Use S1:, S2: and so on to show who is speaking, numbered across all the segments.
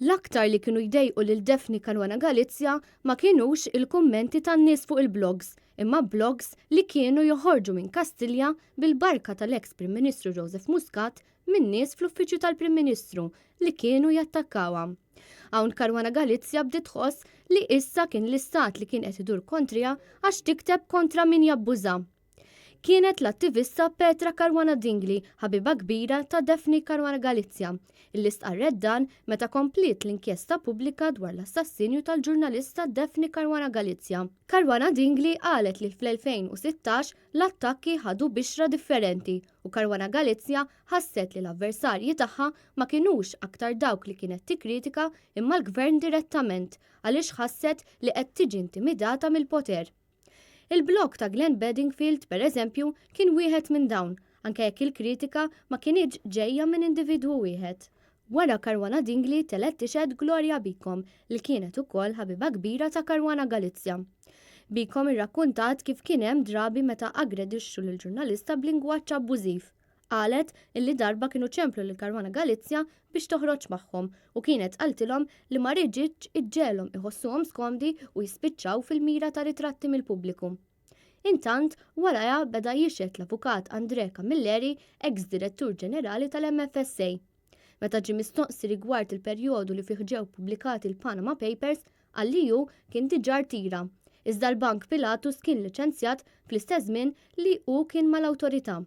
S1: L-aktar li kienu jdejqu lil Daphne Caruana Galizia ma kinux il-kummenti tan-nies fuq il-blogs, imma blogs li kienu joħorġu minn Kastilja bil-barka tal-eks Prim Ministru Joseph Muscat minn nies fl-Uffiċċju tal-Prim Ministru li kienu jattakkawha. Hawn Caruana Galizia bdiet tħoss li issa kien l-istat li kien qed idur kontriha għax tikteb kontra min jabbuża. Kienet l-attivista Petra Caruana Dingli, ħabiba kbira ta' Daphne Caruana Galizia, illi stqarret dan meta kompliet l-inkjesta pubblika dwar l-assassinju tal-ġurnalista Daphne Caruana Galizia. Caruana Dingli qalet li fl-2016 l-attakki ħadu bixra differenti u Caruana Galizia ħasset li l-avversarji tagħha ma kinux aktar dawk li kienet tikkritika imma l-gvern direttament għaliex ħasset li qed tiġi intimidata mill-poter. Il-blog ta' Glenn Bedingfield, per eżempju, kien wieħed minn dawn, anke jekk il-kritika ma kinitx ġejja minn individwu wieħed. Wara Caruana Dingli telgħet tixhed Gloria Bicom li kienet ukoll ħabiba kbira ta' Caruana Galizia. Bicom irrakkuntat kif kien hemm drabi meta aggredixxu lill-ġurnalista b'lingwaġġ abbużiv. Qalet illi darba kienu ċemplu lil Caruana Galizia biex toħroġ magħhom u kienet qaltilhom li ma riġitx iġġegħelhom iħossuhom skomdi u jispiċċaw fil-mira ta' ritratti mill-pubbliku. Intant, warajha beda jixhed l-Avukat André Camilleri, eks Direttur Ġenerali tal-MFSA. Meta ġie mistoqsi rigward il-perjodu li fih ġew pubblikati l-Panama Papers, qal li hu kien diġà rtira, iżda l-Bank Pilatus kien liċenzjat fl-istess żmien li hu kien mal-awtorità.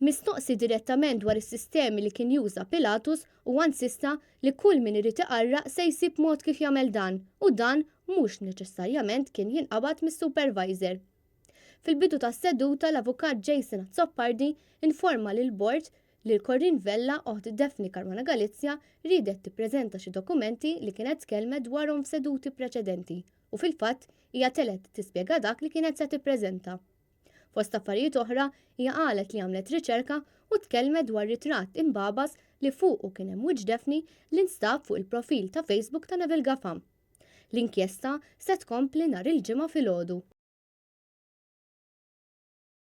S1: Mistoqsi direttament dwar is-sistemi li kien juża Pilatus, huwa insista li kull min irid iqarraq se jsib mod kif jagħmel dan u dan mhux neċessarjament kien jinqabad mis-supervisor. Fil-bidu tas-seduta l-Avukat Jason Azzopardi informa lill-Bord li Corinne Vella, oħt Daphne Caruana Galizia, riedet tippreżenta xi dokumenti li kienet tkellmet dwarhom f'seduti preċedenti u fil-fatt hija telgħet tispjega dak li kienet se tippreżenta. Fost affarijiet oħra, hija qalet li għamlet riċerka u tkellmet dwar ritratt imbagħbas li fuqu kien hemm wiċċ Daphne li nstab fuq il-profil ta' Facebook ta' Neville Gafà. L-inkjesta se tkompli nhar il-Ġimgħa filgħodu.